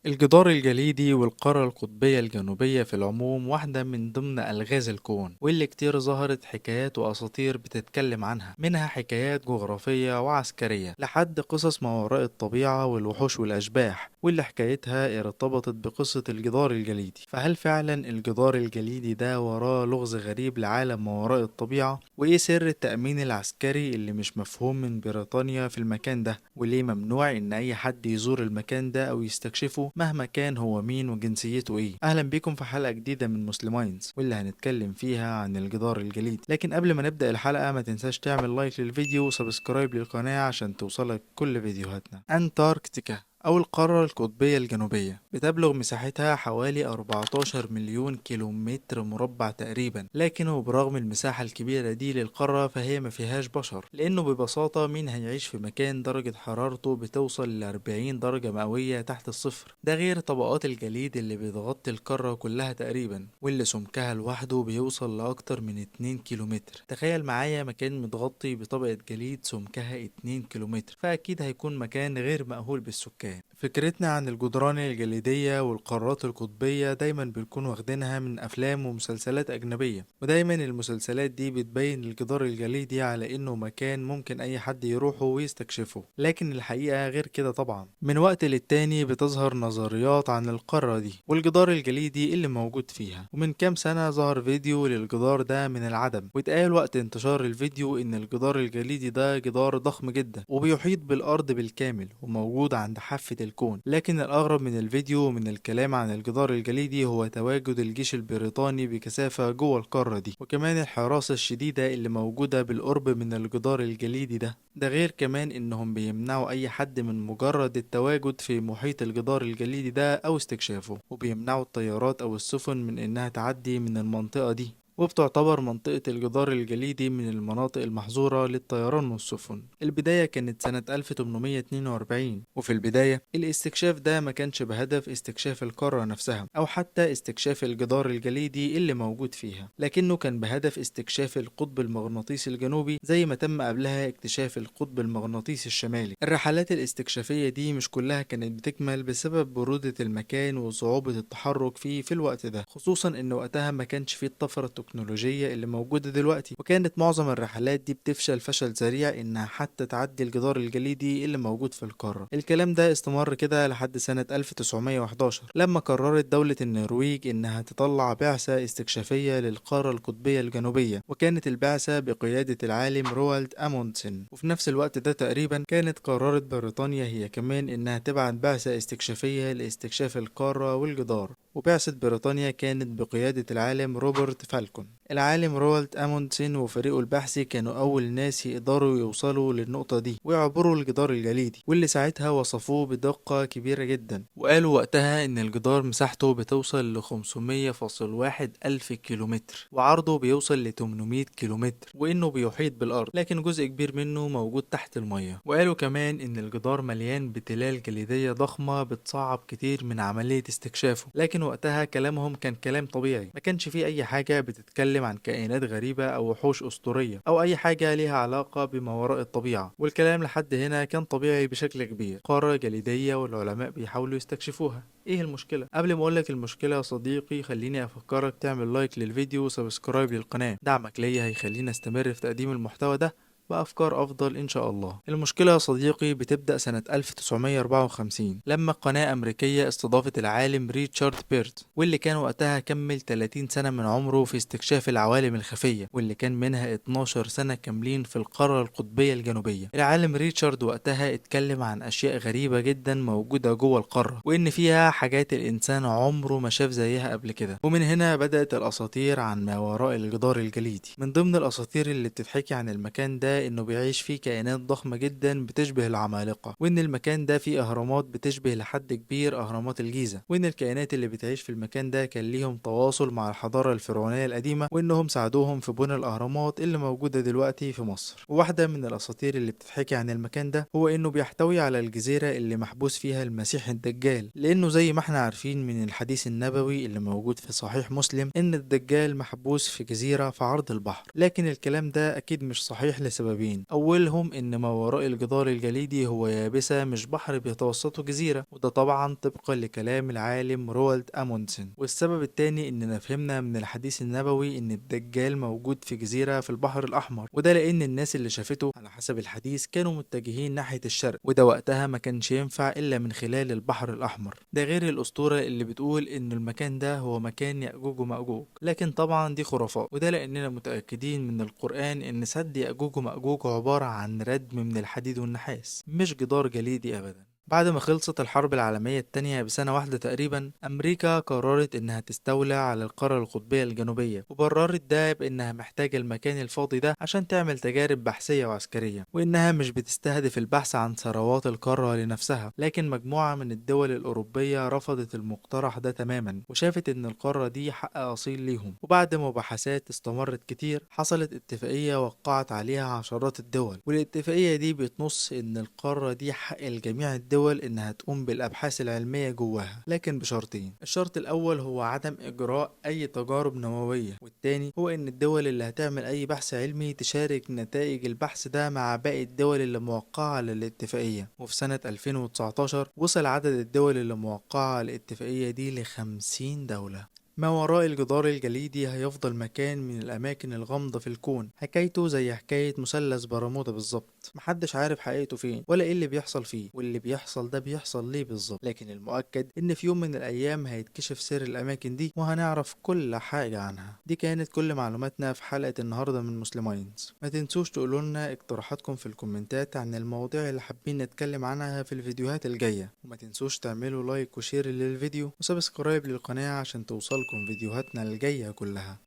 الجدار الجليدي والقارة القطبية الجنوبية في العموم واحدة من ضمن ألغاز الكون، واللي كتير ظهرت حكايات وأساطير بتتكلم عنها، منها حكايات جغرافية وعسكرية لحد قصص ما وراء الطبيعة والوحوش والأشباح، واللي حكايتها ارتبطت بقصة الجدار الجليدي. فهل فعلا الجدار الجليدي ده وراه لغز غريب لعالم ما وراء الطبيعة؟ وإيه سر التأمين العسكري اللي مش مفهوم من بريطانيا في المكان ده؟ وليه ممنوع إن أي حد يزور المكان ده أو يستكشفه مهما كان هو مين وجنسيته ايه؟ اهلا بيكم في حلقة جديدة من مسلماينز، واللي هنتكلم فيها عن الجدار الجليدي. لكن قبل ما نبدأ الحلقة ما تنساش تعمل like للفيديو و subscribe للقناة عشان توصلك كل فيديوهاتنا. انتاركتيكا أو القارة القطبية الجنوبية بتبلغ مساحتها حوالي 14 مليون كيلومتر مربع تقريبا، لكن وبرغم المساحة الكبيرة دي للقارة فهي ما فيهاش بشر، لأنه ببساطة مين هيعيش في مكان درجة حرارته بتوصل ل 40 درجة مئوية تحت الصفر؟ ده غير طبقات الجليد اللي بتغطي القارة كلها تقريبا، واللي سمكها لوحده بيوصل لأكتر من 2 كيلومتر. تخيل معايا مكان متغطي بطبقة جليد سمكها 2 كيلومتر، فأكيد هيكون مكان غير مأهول بالسكان. فكرتنا عن الجدران الجليدية والقارات القطبية دايما بنكون واخدينها من أفلام ومسلسلات أجنبية، ودايما المسلسلات دي بتبين الجدار الجليدي على إنه مكان ممكن أي حد يروحه ويستكشفه، لكن الحقيقة غير كده طبعا. من وقت للتاني بتظهر نظريات عن القارة دي والجدار الجليدي اللي موجود فيها، ومن كام سنة ظهر فيديو للجدار ده من العدم، واتقال وقت انتشار الفيديو إن الجدار الجليدي ده جدار ضخم جدا وبيحيط بالأرض بالكامل وموجود عند حافة الكون. لكن الأغرب من الفيديو ومن الكلام عن الجدار الجليدي هو تواجد الجيش البريطاني بكثافة جوه القارة دي، وكمان الحراسة الشديدة اللي موجودة بالقرب من الجدار الجليدي ده. ده غير كمان إنهم بيمنعوا أي حد من مجرد التواجد في محيط الجدار الجليدي ده أو استكشافه، وبيمنعوا الطيارات أو السفن من إنها تعدي من المنطقة دي، وبتعتبر منطقة الجدار الجليدي من المناطق المحظورة للطيران والسفن. البداية كانت سنة 1842، وفي البداية الاستكشاف ده ما كانش بهدف استكشاف القارة نفسها أو حتى استكشاف الجدار الجليدي اللي موجود فيها، لكنه كان بهدف استكشاف القطب المغناطيسي الجنوبي زي ما تم قبلها اكتشاف القطب المغناطيسي الشمالي. الرحلات الاستكشافية دي مش كلها كانت بتكمل بسبب برودة المكان وصعوبة التحرك فيه في الوقت ده، خصوصا ان وقتها ما كانش فيه الطفرة التكنولوجية اللي موجودة دلوقتي، وكانت معظم الرحلات دي بتفشل فشل ذريع انها حتى تعدي الجدار الجليدي اللي موجود في القارة. الكلام ده استمر كده لحد سنة 1911 لما قررت دولة النرويج انها تطلع بعثة استكشافية للقارة القطبية الجنوبية، وكانت البعثة بقيادة العالم روالد أموندسن. وفي نفس الوقت ده تقريبا كانت قررت بريطانيا هي كمان انها تبعت بعثة استكشافية لاستكشاف القارة والجدار، وبعثة بريطانيا كانت بقيادة العالم روبرت فالكون. العالم روالد أموندسن وفريقه البحثي كانوا أول ناس يقدروا يوصلوا للنقطة دي ويعبروا الجدار الجليدي، واللي ساعتها وصفوه بدقة كبيرة جدا، وقالوا وقتها إن الجدار مساحته بتوصل ل 500.1 ألف كيلومتر وعرضه بيوصل ل 800 كيلومتر، وإنه بيحيط بالأرض لكن جزء كبير منه موجود تحت المية. وقالوا كمان إن الجدار مليان بتلال جليدية ضخمة بتصعب كتير من عملية استكشافه، لكن وقتها كلامهم كان كلام طبيعي، ما كانش فيه أي حاجة بتتكلم عن كائنات غريبة أو وحوش أسطورية أو أي حاجة ليها علاقة بما وراء الطبيعة، والكلام لحد هنا كان طبيعي بشكل كبير. قارة جليدية والعلماء بيحاولوا يستكشفوها، ايه المشكلة؟ قبل ما اقولك المشكلة يا صديقي خليني افكرك تعمل like للفيديو و subscribe للقناة، دعمك ليا هيخليني استمر في تقديم المحتوى ده بأفكار أفضل إن شاء الله. المشكلة يا صديقي بتبدأ سنة 1954 لما قناة أمريكية استضافت العالم ريتشارد بيرد، واللي كان وقتها كمل 30 سنة من عمره في استكشاف العوالم الخفية، واللي كان منها 12 سنة كاملين في القارة القطبية الجنوبية. العالم ريتشارد وقتها اتكلم عن أشياء غريبة جدا موجودة جوه القارة، وإن فيها حاجات الإنسان عمره ما شاف زيها قبل كده، ومن هنا بدأت الأساطير عن ما وراء الجدار الجليدي. من ضمن الأساطير اللي بتتحكي عن المكان ده انه بيعيش فيه كائنات ضخمة جدا بتشبه العمالقة، وان المكان ده فيه اهرامات بتشبه لحد كبير اهرامات الجيزة، وان الكائنات اللي بتعيش في المكان ده كان ليهم تواصل مع الحضارة الفرعونية القديمة، وانهم ساعدوهم في بنى الاهرامات اللي موجودة دلوقتي في مصر. وواحدة من الاساطير اللي بتتحكي عن المكان ده هو انه بيحتوي على الجزيرة اللي محبوس فيها المسيح الدجال، لانه زي ما احنا عارفين من الحديث النبوي اللي موجود في صحيح مسلم ان الدجال محبوس في جزيرة في عرض البحر، لكن الكلام ده اكيد مش صحيح لسبب لسببين، أولهم إن ما وراء الجدار الجليدي هو يابسة مش بحر بيتوسطه جزيرة، وده طبعا طبقا لكلام العالم روالد أموندسن. والسبب التاني إننا فهمنا من الحديث النبوي إن الدجال موجود في جزيرة في البحر الأحمر، وده لأن الناس اللي شافته على حسب الحديث كانوا متجهين ناحية الشرق، وده وقتها ما كانش ينفع إلا من خلال البحر الأحمر. ده غير الأسطورة اللي بتقول إن المكان ده هو مكان يأجوج ومأجوج، لكن طبعا دي خرافات، وده لأننا متأكدين من القرآن إن سد يأجوج ومأجوج عبارة عن ردم من الحديد والنحاس، مش جدار جليدي أبدا. بعد ما خلصت الحرب العالمية التانية بسنة واحدة تقريبا، أمريكا قررت إنها تستولى على القارة القطبية الجنوبية، وبررت ده بإنها محتاجة المكان الفاضي ده عشان تعمل تجارب بحثية وعسكرية، وإنها مش بتستهدف البحث عن ثروات القارة لنفسها. لكن مجموعة من الدول الأوروبية رفضت المقترح ده تماما، وشافت إن القارة دي حق أصيل ليهم. وبعد مباحثات استمرت كتير، حصلت اتفاقية وقعت عليها عشرات الدول، والاتفاقية دي بتنص إن القارة دي حق لجميع الدول إنها تقوم بالأبحاث العلمية جواها، لكن بشرطين. الشرط الأول هو عدم إجراء أي تجارب نووية، والتاني هو إن الدول اللي هتعمل أي بحث علمي تشارك نتائج البحث ده مع باقي الدول اللي موقعة على الاتفاقية. وفي سنة 2019 وصل عدد الدول اللي موقعة على الاتفاقية دي ل50 دولة. ما وراء الجدار الجليدي هيفضل مكان من الأماكن الغامضة في الكون، حكايته زي حكاية مثلث برمودا بالظبط، محدش عارف حقيقته فين ولا ايه اللي بيحصل فيه، واللي بيحصل ده بيحصل ليه بالظبط. لكن المؤكد ان في يوم من الأيام هيتكشف سر الأماكن دي وهنعرف كل حاجة عنها. دي كانت كل معلوماتنا في حلقة النهاردة من مسلمايندز. ما تنسوش تقولوا لنا اقتراحاتكم في الكومنتات عن المواضيع اللي حابين نتكلم عنها في الفيديوهات الجاية، وما تنسوش تعملوا like و share للفيديو و subscribe للقناة عشان توصلكم فيديوهاتنا الجاية كلها.